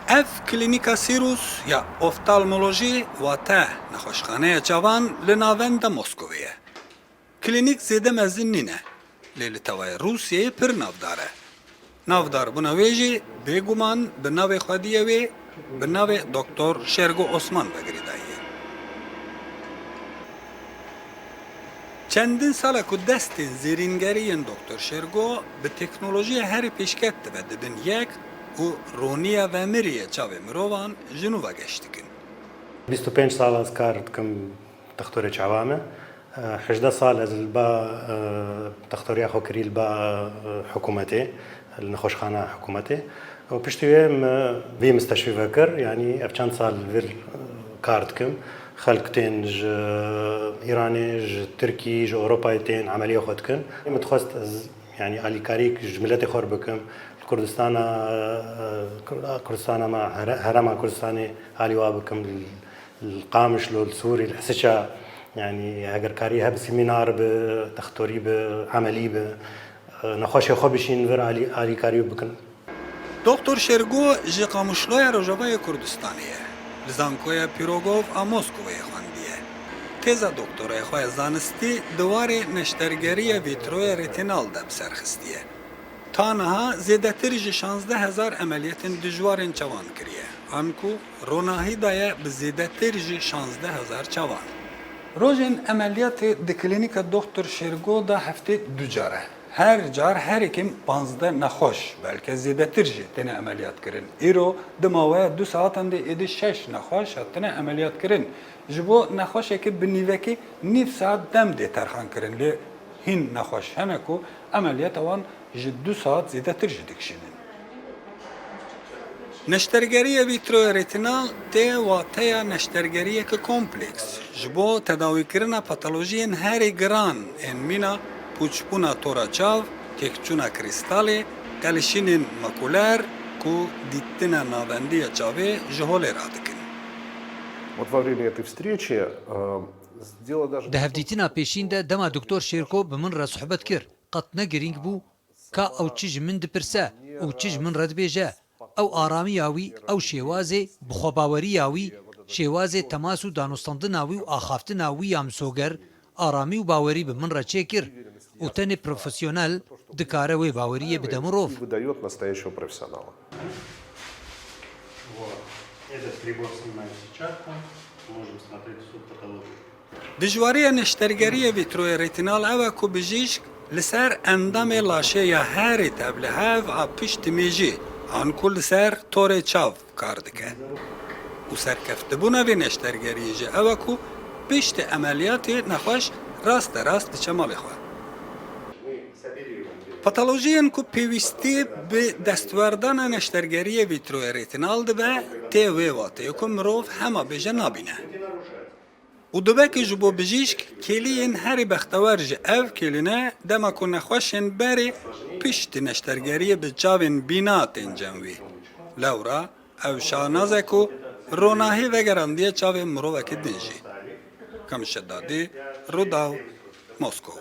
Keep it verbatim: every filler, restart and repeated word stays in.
Ev klînîka Sîrus ya oftalmolojî, wate nexweşxaneya çavan, li navenda Moskovê ye. Klînîk zêde mezin nîne, lê li tevayê Rûsyayê pir navdar e. Navdarbûna wê jî bêguman bi navê xwediyê wê, bi navê Doktor Şêrgo Osman ve girêdayî ye. Çendin sal e ku destên zêrîngerî yên Doktor Şêrgo bi teknolojiya herî pêşket dibe di bin yek û roniya vemirî yê çavê mirovan ji nû ve geş dikin. Bîst û pênc sal ez kar dikim, textorê çawa me. Hejdeh sal ez li ba, e, textoriya xwe kirî li ba, e, hikûmetê, li nexweşxana hikûmetê. Û piştî wê min vî misteşfî vekir, yanî ev çend sal li vir, e, kar dikim. Xelk tên ji Îranê, ji Tirkî, ji Ewropayê tên emeliya xwe dikin. Min dixwest ez, yanî alîkarîk ji miletê xwe re bikim. Li Kurdistana, e, Kurdistana me, here-, herêma Kurdistanê alî wa bikim. Li Qamişlo, li Sûrî, li Hisiça, yanî heger karî hebe sîmînar bi, textorî bi, emelî bi, nexweşê xwe bişîn vir alî, alîkarî bikin. Doktor Şêrgo ji Qamişloya Rojavayê Kurdistanê ye. Li Zankoya Pîrogov a Moskovayê xwendiye. Têza doktoraya xwe ya zanistî di warê neştergeriya vîtroya retînal de bi ser xistiye. Ta niha zêdetir ji şazdeh hezar emeliyetên dijwar ên çavan kiriye, anku ronahî daye bi zêdetir ji şazdeh hezar çavan. Rojên emeliyatê di klînîka Doktor Şêrgo de heftê du car e. Her car herî kêm panzdeh nexweş, belke zêdetir jî têne emeliyat kirin. Îro di maweya du saetan de êdî şeş nexweş hatine emeliyat kirin. Ji bo nexweşekî bi nîvekî nîv saet dem dê terxan kirin, lê hîn nexweş hene ku emeliyata wan ji du saet zêdetir jî dikişînin. Neştergeriya vîtroya retînal tê wateya neştergeriyeke kompleks ji bo tedawîkirina patolojiyên herî giran ên mîna pûçbûna tora çav, têkçûna krîstalê, qelişînên makuler ku dîtina navendî ya çavê ji holê radikin. Вот во время этой встречи э, сделала даже... Di hevdîtina pêşîn de dema Doktor Şêrko bi min re sohbet kir, qet ne girîng bû ka ew çi ji min dipirse û çi ji min re dibêje. Ew aramiya wî, ew şêwazê bixwebaweriya wî, şêwazê temas û danûstandina wî û axaftina wî ya misoger, aramî û bawerî bi min re çêkir û tenê profesyonel dikare wê baweriyê bide mirov. И выдает настоящего профессионала. Вот. Этот прибор снимает сетчатку, можем смотреть всю патологию. Dijwariya neştergeriya vîtroya retînal ew e ku bijîşk li ser endamê laşê ya herî tevlihev a piştî mêjî, anku li ser torê çav kar dike. Û serkeftibûna vê neştergeriyê jî ew e ku piştî emeliyatê nexweş raste rast diçe malê xwe. Patolojiyên ku pêwîstî bi destwerdana neştergeriya vîtroya retînal dibe, tê wê wateyê ku mirov hema bêje nabîne. Û dibe ku ji bo bijîşk kêliyên herî bextewer ji ev kêlî ne, dema ku nexweşên berê piştî neştergeriyê bi çavên bîna tên cem wî. Lewra ew şanaz e ku ronahî vegerandiye çavê mirovekî din jî. Kamil Şedadî, Rûdaw, Moskow.